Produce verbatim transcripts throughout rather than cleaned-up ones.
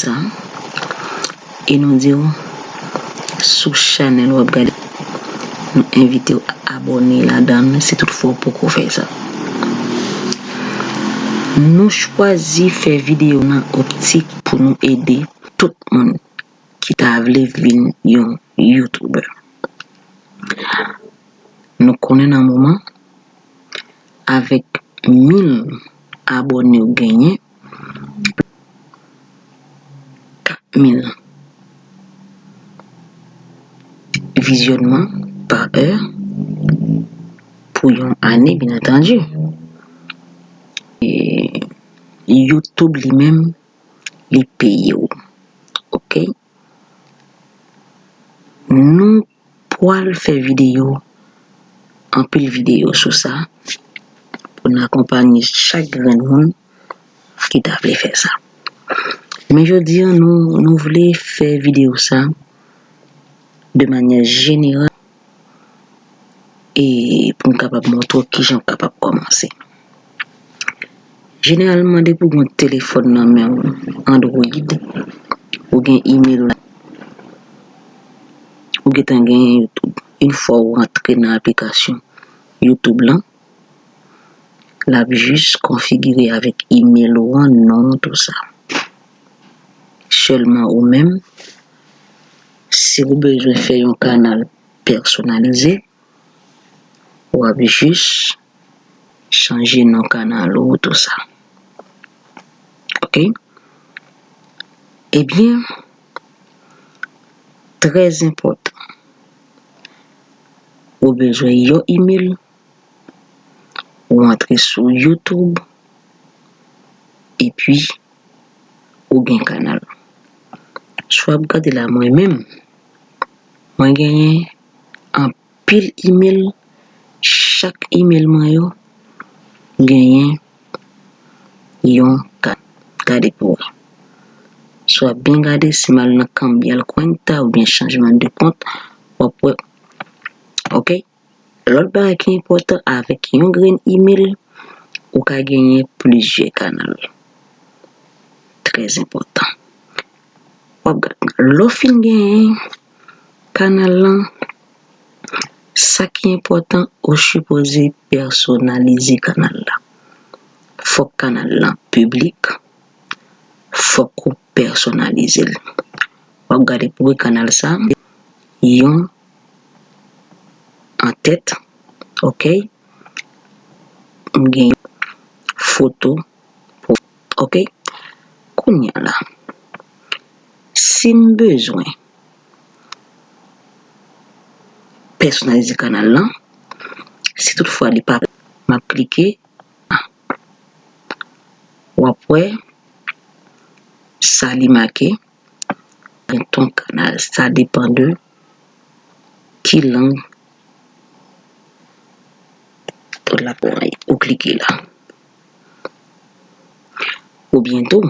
sa. E nou di w, sou chanèl w ap gade, nou envite w abòne ladan l, si toutfwa w poko fè sa. Nou chwazi fè videyo nan optik pou nou ede tout moun ki ta vle vin yon YouTuber. Nou konnen nan moman, avèk mil abòne w genyen, kat mil vizyònman pa è pou yon ane, byen antandi. E YouTube li menm, li peye w. Oke? Nou pral fè videyo, anpil videyo sou sa, pou n akonpanye chak grenn moun ki ta vle fè sa. Men jodi a, nou, nou vle fè videyo sa de manyè jeneral e pou n kapab montre w kijan w kapab kòmanse. Jeneralman, depi w gen yon telefòn nan men w, Android, ou gen email la, ou gentan genyen YouTube. Yon fwa w rantre nan aplikasyon YouTube lan, l ap jis konfigire avèk email ou an, non, tou sa. Sèlman ou menm, si w bezwen fè yon kanal pèsonalize, w ap jis chanje non kanal ou, tou sa. Oke? Ebyen, trè enpòtan, ou bezwen yon email, ou antre sou YouTube, epi ou gen kanal. Si w ap gade la, mwen menm, mwen genyen anpil email, chak email mwen yo genyen yon kanal. Gade pou wè. Si w ap byen gade, si m al nan cambiar cuenta oubyen changement de compte, w ap wè. Oke? Lòt bagay ki enpòtan, avèk yon grenn email, ou ka genyen plizyè kanal. Trè enpòtan. W ap gad, lè w fin genyen kanal lan, sa ki enpòtan, ou sipoze pèsonalize kanal la. Fòk kanal lan piblik, fòk ou pèsonalize l. W ap gade pou wè kanal sa, yon an tèt, oke? M gen foto, oke? Kounye a la, si m bezwen pèsonalize kanal lan, si toutfwa li pa, m ap klike, w ap wè sa li make, gen ton kanal, sa depann de ki lang ou la, ou klike la. Oubyen tou,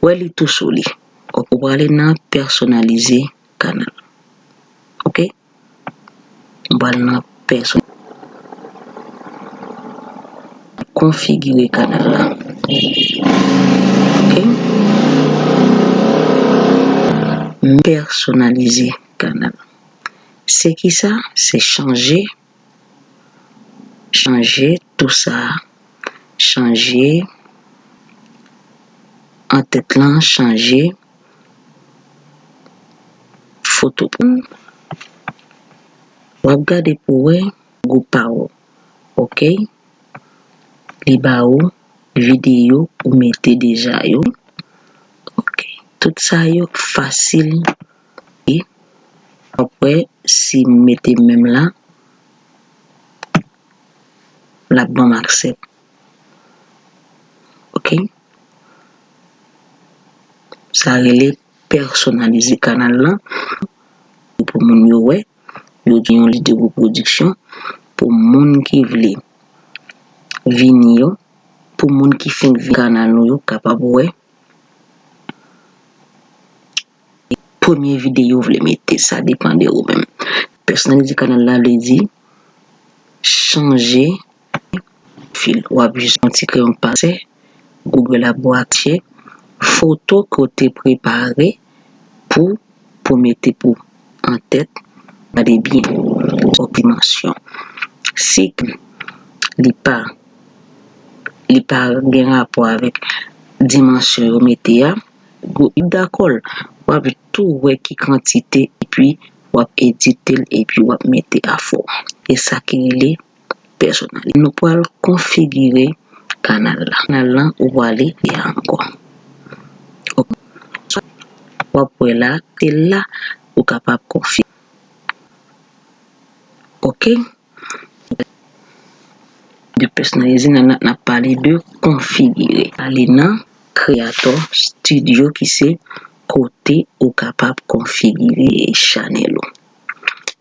wè li tou sou li. Ou prale nan pèsonalize kanal. Oke? M pral nan pèsonalize. Konfigire kanal la. Oke? M pèsonalize kanal. Se ki sa? Se chanje, chanje tou sa. Chanje an tèt lan, chanje foto. W ap gade pou wè gwoup pa w. Oke? Li ba ou videyo ou mete deja yo. Oke. Tout sa yo fasil. E w ap wè si m mete menm la, l ap ban m aksè. Oke? Sa rele pèsonalize kanal lan. Pou moun yo wè, yo gen yon lide pou pwodiksyon, pou moun ki vle vini yo, pou moun ki fenk vin kanal nou yo kapab wè premye videyo w vle mete, sa depann de ou menm. Pèsonalize kanal la vle di chanje pwofil. W ap jis yon ti kreyon pastè, Google ap ba w aksè foto ke w te prepare pou, pou mete pou an tèt. Gade byen. Ok, dimansyon. Si li pa, li pa gen rapò avèk dimansyon yo mete a, go, dakò, w ap tou wè ki kantite, epi w ap edite l, epi w ap mete a fò. E sa ki rele pèsonalize. Nou pral konfigire kanal la. Kanal lan, ou prale e ankò. Ok. W ap wè la, se la ou kapab konfigire. Ok. De pèsonalize, n a, n a, n ap pale de konfigire. Ale nan Creator Studio ki se kote ou kapab konfigire chanèl ou.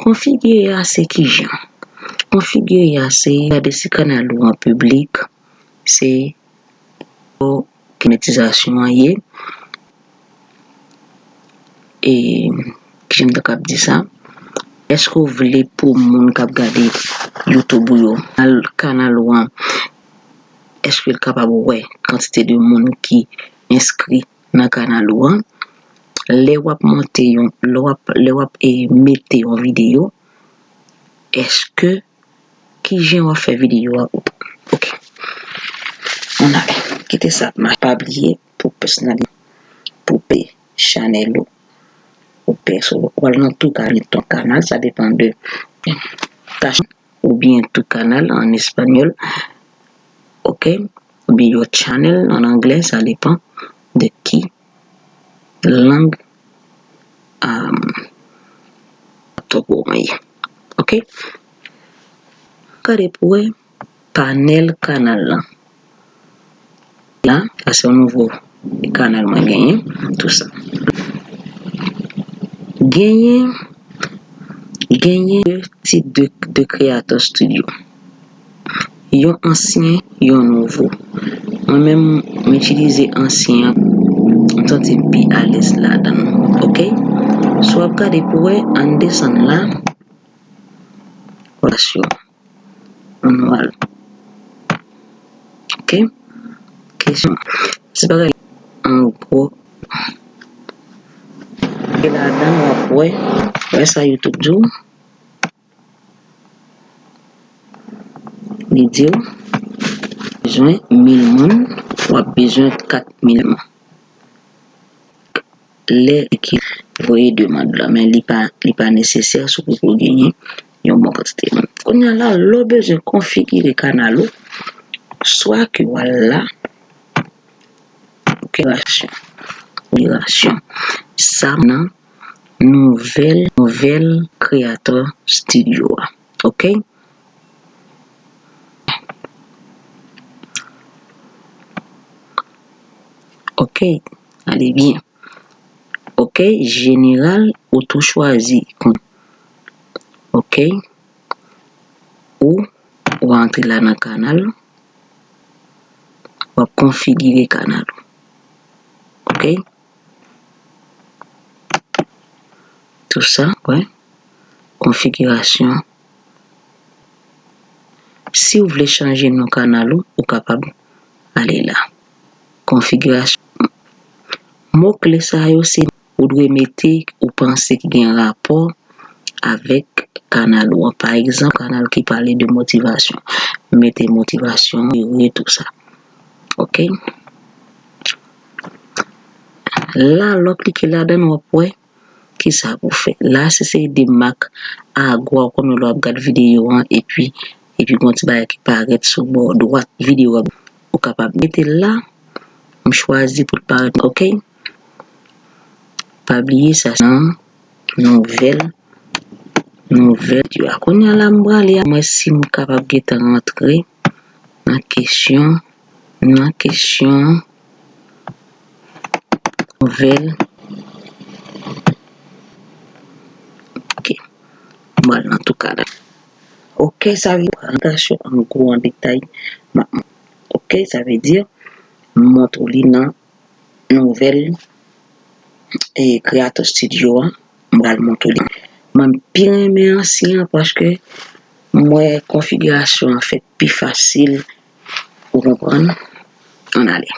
Konfigire a se kijan? Konfigire a se gade si kanal ou an piblik, se ki monetizasyon an ye. E kijan m ta kab di sa? Èske w vle pou moun k ap gade YouTube ou yo, kanal, kanal ou an, èske l kapab wè kantite de moun ki enskri nan kanal ou an? Lè w ap monte yon, lè w ap, lè w ap, e, mete yon videyo, èske, kijan w ap fè videyo a ou? Ok. Ann ale. Kite sa ap mache. Pa bliye pou pèsonalize, pou pe chanèl ou, pou pèso, ou al nan tou kanal, ton kanal, sa depann de tach oubyen tou kanal an espanyòl. Ok? Oubyen your channel an anglè, sa depann de ki lang, um, to pou mwen ye. Ok? Gade pou wè panèl kanal lan. La, sa se yon nouvo kanal mwen genyen, tou sa. Genyen, genyen de tit de, de Creator Studio. Yon ansyen, yon nouvo. Mwen menm, m itilize ansyen an, m santi m pi alèz ladan l. Ok? Si w ap gade pou wè, ann desann la. Relasyon. Ann al. Ok? Kesyon. Se bagay an gwo. E ladan w ap wè, wè sa YouTube di w. Li di w, bezwen mil moun, w ap bezwen kat mil moun. Lè ki voye demann la, men li pa, li pa nesesè si w poko genyen yon bon kantite moun. Kounye a la, lè w bezwen konfigire kanal ou, swa ke w al la, konfigirasyon, konfigirasyon. Sa nan nouvèl, nouvèl Creator Studio a. Ok? Ok, ale byen. Ok, jeneral, ou tou chwazi. Ok, ou, ou antre la nan kanal, w ap konfigire kanal ou. Ok? Tou sa, wè. Konfigirasyon. Si w vle chanje non kanal ou, ou kapab ale la. Konfigirasyon. Mo kle sa yo se ou dwe mete ou panse ki gen rapò avèk kanal ou an. Pa egzanp, kanal ki pale de motivasyon. Mete motivasyon, ere, tou sa. Ok? La, lè w klike ladan l, w ap wè kisa pou fè. La, se, se de mak a gwa, ou konnen lè w ap gad videyo an, epi, epi gon ti bagay ki parèt sou bò dwat videyo a, ou kapab mete l la, m chwazi pou l parèt, ok? Pa bliye sa, se nan nouvèl, nouvèl yo a. Kounye a la, m prale a, mwen si m kapab gentan rantre nan kesyon, nan kesyon nouvèl. Ok. M pral nan tou kanal. Ok, sa vle di prezantasyon an gwo, an detay. M ap, ok, sa vle di m montre w li nan nouvèl, e, Creator Studio an, m pral montre w li. Mwen, m pi renmen ansyen an paske m wè konfigirasyon an fèt pi fasil, ou konprann? Ann ale.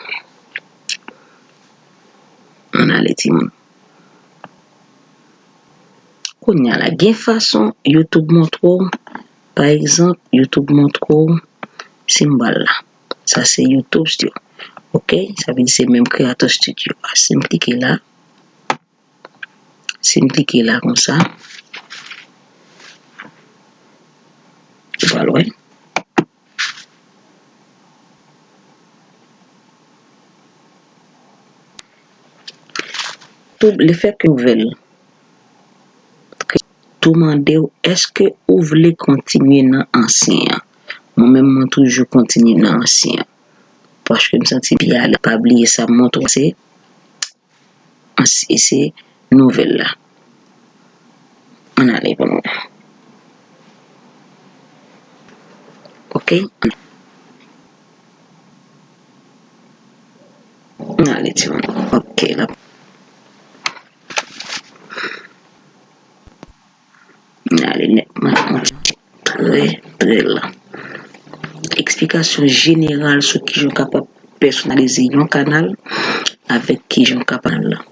Ann ale, timoun. Kounye a la, gen fason YouTube montre w, pa egzanp, YouTube montre w simbòl la. Sa se YouTube Studio. Ok? Sa vle di se menm Creator Studio a. Si m klike la, si m klike la konsa, ou pral wè. Tou, lefètke nouvèl tou mande w, èske ou vle kontinye nan ansyen an? Mwen menm, mwen toujou kontinye nan ansyen an. Paske m santi m pi alèz. Pa bliye sa m montre w se, se nouvèl la. Ann ale pou nou. Ok? Ann ale, timoun. Ok, la. Ann ale nèt, mwen, mwen trè, trè lan. Eksplikasyon jeneral sou kijan w kapab pèsonalize yon kanal avèk kijan w kapab lan.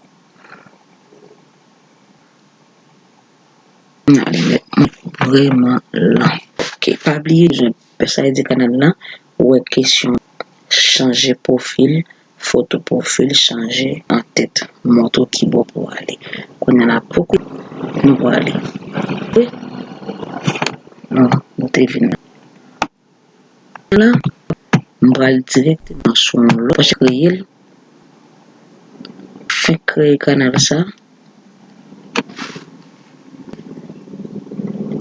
Ann ale nèt, mwen vrèman lan. Ok, pa bliye, jan pèsonalize kanal lan, ou wè kesyon chanje pwofil, foto pwofil, chanje an tèt, montre w ki bò pou w ale. Kounye a la, pou ki nou prale? Wi. Non, nou te vin la. La, m pral dirèkteman sou yon lòt paj, kreye l. Fenk kreye kanal sa.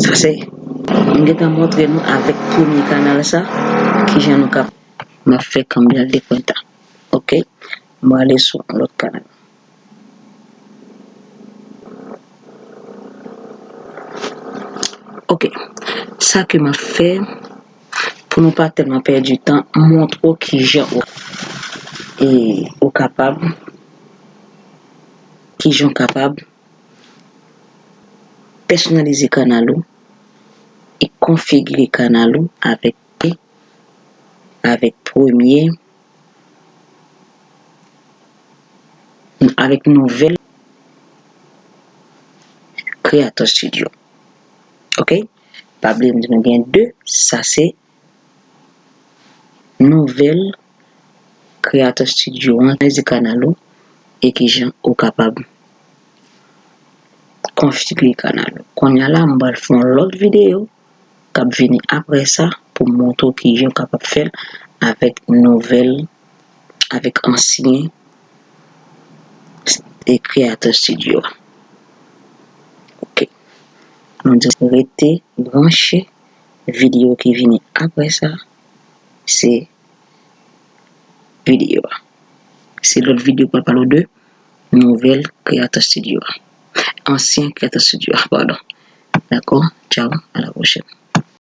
Sa se, m gentan montre nou avèk premye kanal sa, kijan nou ka, m ap fè kanbyan de kwenta. Ok? M ale sou yon lòt kanal. Ok. Sa ke m ap fè, pou nou pa tèlman pèdi tan, m montre w kijan ou, e, ou kapab, kijan w kapab pèsonalize kanal ou e konfigire kanal ou avèk, avèk premye, avèk nouvèl Creator Studio. Ok? Pa bliye m di nou gen de, sa se nouvèl Creator Studio an, pèsonalize kanal ou e kijan ou kapab konfigire kanal ou. Kounye a la, m pral fè yon lòt videyo k ap vini apre sa pou m montre w kijan w kapab fè l avèk nouvèl, avèk ansyen e Creator Studio a. Ok. Nou di rete branche, videyo ki vini apre sa, se videyo a. Se lòt videyo pou pale w de nouvèl Creator Studio a. Ansyen Creator Studio a, padon. Dakò? Tchao, à la prochaine.